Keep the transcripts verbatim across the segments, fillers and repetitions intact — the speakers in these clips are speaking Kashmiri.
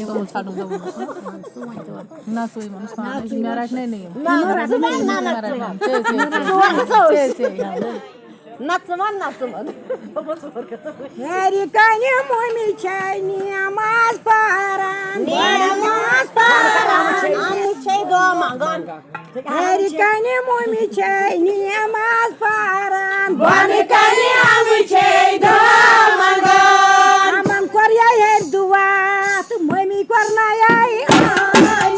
توٚمُل ژھانٛڈُن، توٚمُل۔ نہ، سُے ووٚنُس پانَے، مےٚ رَٹنَے نہٕ یِم۔ نہ، نہ، ژٕ وَن، نہ، نہ، مےٚ رَٹنَے۔ ژےٚ، ژےٚ، ژےٚ، ژےٚ۔ نہ، ژٕ وَن، نہ، ژٕ وَن۔ گَرِ کَنہِ مُمہِ چھَے نٮ۪ماز پَران۔ نٮ۪ماز پَران۔ اَمہِ چھَے دۄہ منٛگان۔ ہیٚرِ کنہِ مُمہِ چھے نٮ۪ماز پران۔ بۄنہٕ کنہِ اَمہٕ چھے دۄہ منٛگان۔ اَمن کوٚر یہِ ہیٚرِ دُعا تہٕ مٔمی کوٚر نَیے آمین۔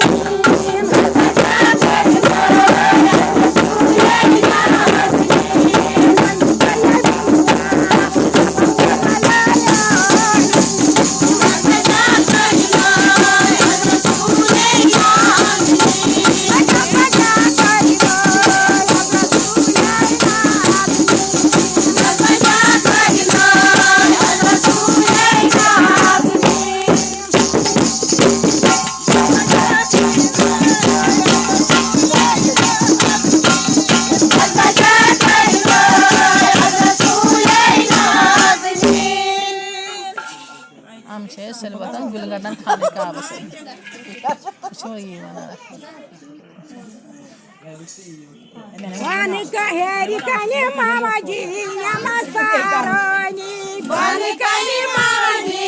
یِم چھِ أسۍ سٲلِم وۄتھان گُلۍ گَنٛڈَن خانہٕ کعبَس سۭتۍ۔ وٕچھو یی وَنان اَتھ۔ وَنہٕ کَ-، ہیٚرِ کَنہِ ماما جی نٮ۪ماز پَرٲنی۔ بۄنہٕ کَنہِ ماما جی